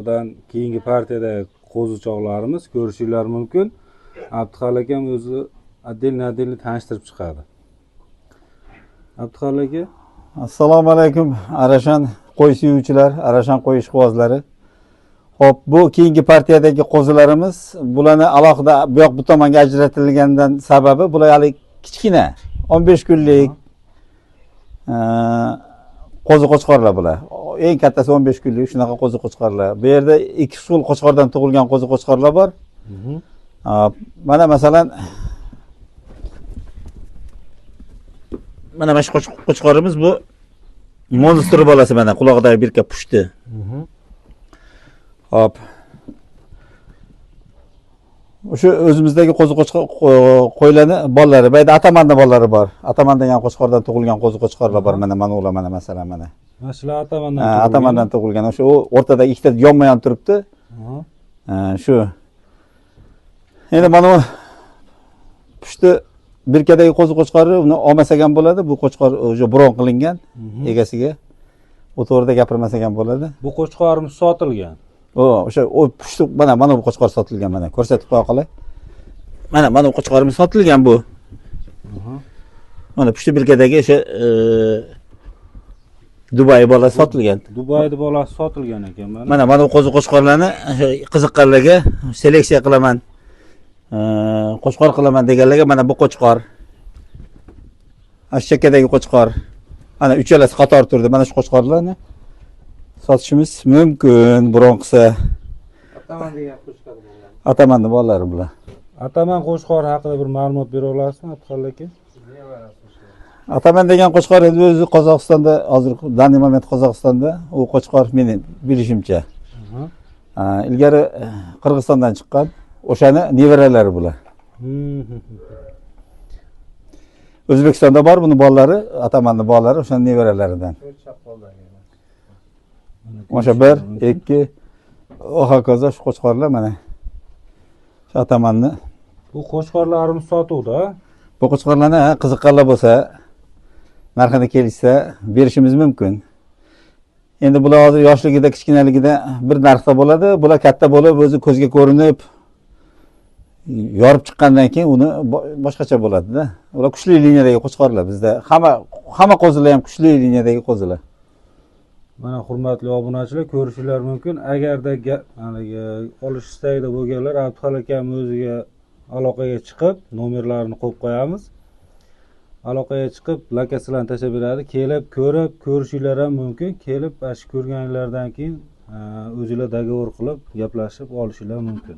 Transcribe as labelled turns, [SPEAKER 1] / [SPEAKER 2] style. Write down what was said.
[SPEAKER 1] Qo'chqordan keyingi partiyada qo'zichoqlarimiz ko'rishinglar mumkin. Abduhal akam o'zi отдельно tanishtirib chiqadi. Abduhal aka,
[SPEAKER 2] assalomu alaykum Arashan qo'y suyuvchilar, Arashan qo'y ishqibozlari. Xo'p, bu keyingi partiyadagi qo'zilarimiz, bularni alohida bu yoq bu tomonga ajratilgandan sababi bular hali kichkina, 15 kunlik qo'zi qo'chqorlar bular. Eng kattasi 15 kunlik shunaqa qo'zi qo'chqorlar. Bu yerda 2 xil qo'chqordan tug'ilgan qo'zi qo'chqorlar bor. Mana masalan mana shu qo'chqorimiz bu monstr bolasi, mana qulog'idagi birka pushti. Hop. O'sha o'zimizdagi qo'zi qo'ylarni bolalari, bu yerda Atamanning bolalari bor. Ataman degan qo'chqordan tug'ilgan qo'zi qo'chqorlar bor. Mana mana ular, mana masalan mana.
[SPEAKER 1] Mana shular Atamandan.
[SPEAKER 2] Atamandan tug'ilgan. O'sha u o'rtada ikkita yonma-yon turibdi. Shu. Endi mana bu pushti birkadagi qo'zi qo'chqori, uni olmasak ham bo'ladi. Bu qo'chqor o'sha bron qilingan egasiga. U to'g'rida gapirmasak ham bo'ladi.
[SPEAKER 1] Bu qo'chqorimiz sotilgan.
[SPEAKER 2] O, o'sha o pushti mana mana bu qo'chqor sotilgan, mana ko'rsatib qo'ya qolay. Mana mana bu qo'chqorimiz sotilgan bu. Mana pushti birkadagi o'sha Dubay bolasi sotilgan.
[SPEAKER 1] Dubayda bolasi sotilgan ekan mana.
[SPEAKER 2] Mana mana bu qo'zi qo'chqorlarni qiziqqanlarga seleksiya qilaman, qo'chqor qilaman deganlarga mana bu qo'chqor. Ana shu chekkadagi qo'chqor. Mana uchalasi qator turdi. Mana shu qo'chqorlarni sotishimiz mumkin biron qilsa.
[SPEAKER 3] Ataman degan qo'chqor bular.
[SPEAKER 2] Atamanning bolalari bular.
[SPEAKER 1] Ataman qo'chqor haqida bir ma'lumot bera olasizmi, Abduhal aka?
[SPEAKER 2] Ataman degan qo'chqor endi o'zi Qozog'istonda, hozir данный момент Qozog'istonda u qo'chqor meni bilishimcha. Ilgari Qirg'izistondan chiqqan, o'shani nevaralari bular. O'zbekistonda bor buni bolalari, Atamanning bolalari o'shani nevaralaridan. O'sha 1, 2 hokazo shu qo'chqorlar mana. Shu Atamanni.
[SPEAKER 1] Bu qo'chqorlarimiz sotuvda.
[SPEAKER 2] Bu qo'chqorlarni qiziqqanlar bo'lsa, narxini kelishsa berishimiz mumkin. Endi bular hozir yoshligida, kichkinaligida bir narxda bo'ladi. Bular katta bo'lib, o'zi ko'zga ko'rinib, yorib chiqqandan keyin uni boshqacha bo'ladi-da. Ular kuchli liniyadagi qo'chqorlar bizda. Hamma qo'zilar ham kuchli liniyadagi qo'zilar.
[SPEAKER 1] Mana hurmatli obunachilar, ko'rishinglar mumkin. Agarda haligi olish istagida bo'lganlar Abduhal akam o'ziga aloqaga chiqib, nomerlarini qo'yib qo'yamiz. Aloqaga chiqib, lokatsiyalarni tashlab beradi. Kelib, ko'rib, ko'rishinglar ham mumkin. Kelib, ana shu ko'rganinglardan keyin o'zinglar договор qilib, gaplashib olishinglar mumkin.